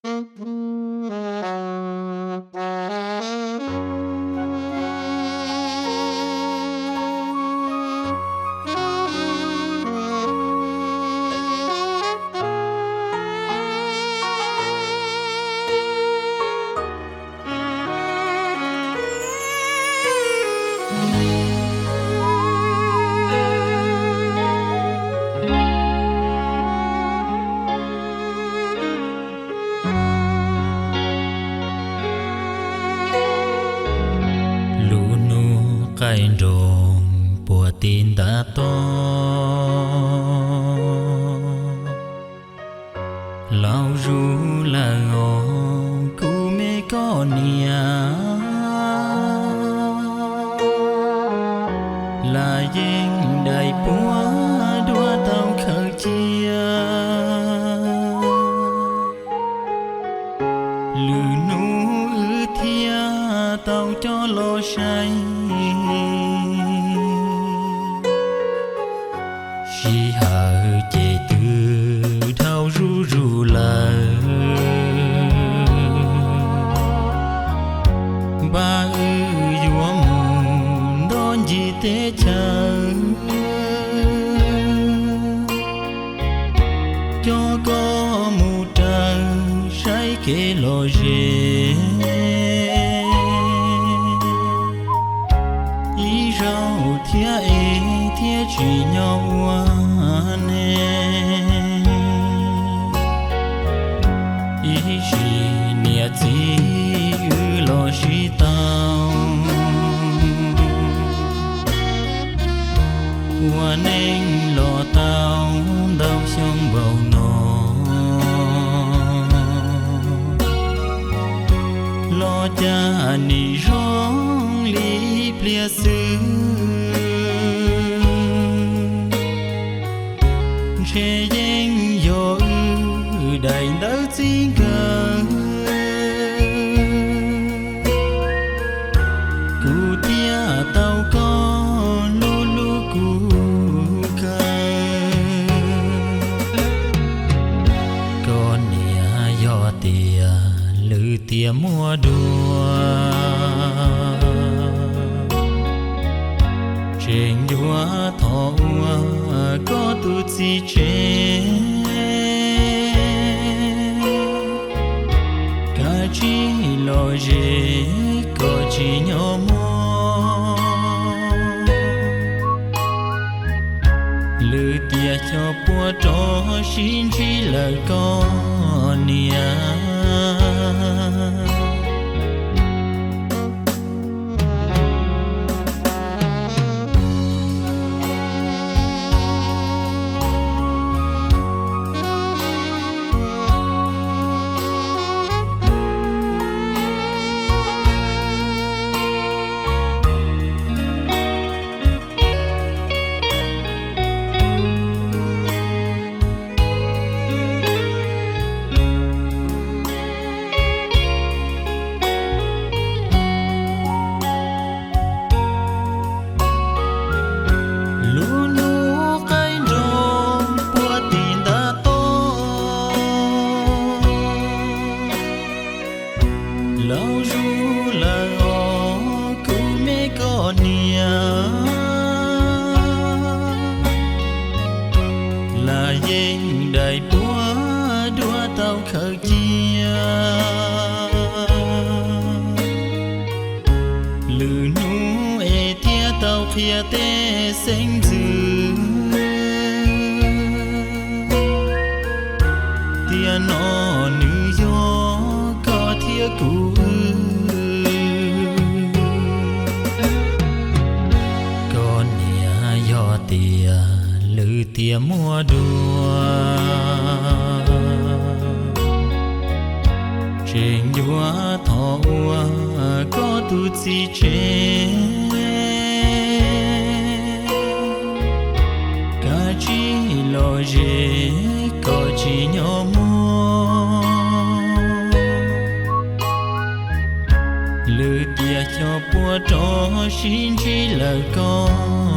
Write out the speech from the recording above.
Lub hnub qaij nroos puag tim ntav toj, laus zuj lawm os kuv me koj niam. Lam yeej daim puab duab tau khaws cia, lwm hnub wb thiaj tau coj los saib. Sij hawm ces twb dhau zuj zus lawm, npaj wb yuav mus nto ncig teb chaws, coj koj mus raws saib kev lom zem. Ib zaug thiab es thiaj tsim nyog ua neej, ib sim niam txiv wb los sib tau, ua neej los tau ntau xyoo npaum no. Los cas nim zoo li ib pliag xwb, ntshe yeej yog wb daim ntawv txij nkawm. Kuv thiaj tau koj lub lub kuv kaw. Koj niam, yog tias lwm tiam muaj dua, tseem yuav thov ua koj tus txiv tsev, kav tsij lom zem kom tsim nyog muaj. Lwm tiam xyov puas rov sib ntsib lawm koj niam. Lub hnub qaij nroos puag tim ntav toj, laus zuj lawm os kuv me koj niam. Lam yeej daim puab duab tau khaws cia, lwm hnub es thiaj tau qhia tej xeeb ntxwv, tiam no nws yog koj thiab kuv wb. Koj niam, yog tias lwm tiam muaj dua, tseem yuav thov ua koj tus txiv tsev, kav tsij lom zem kom tsim nyog muaj. Lwm tiam xyov puas rov sib ntsib lawm koj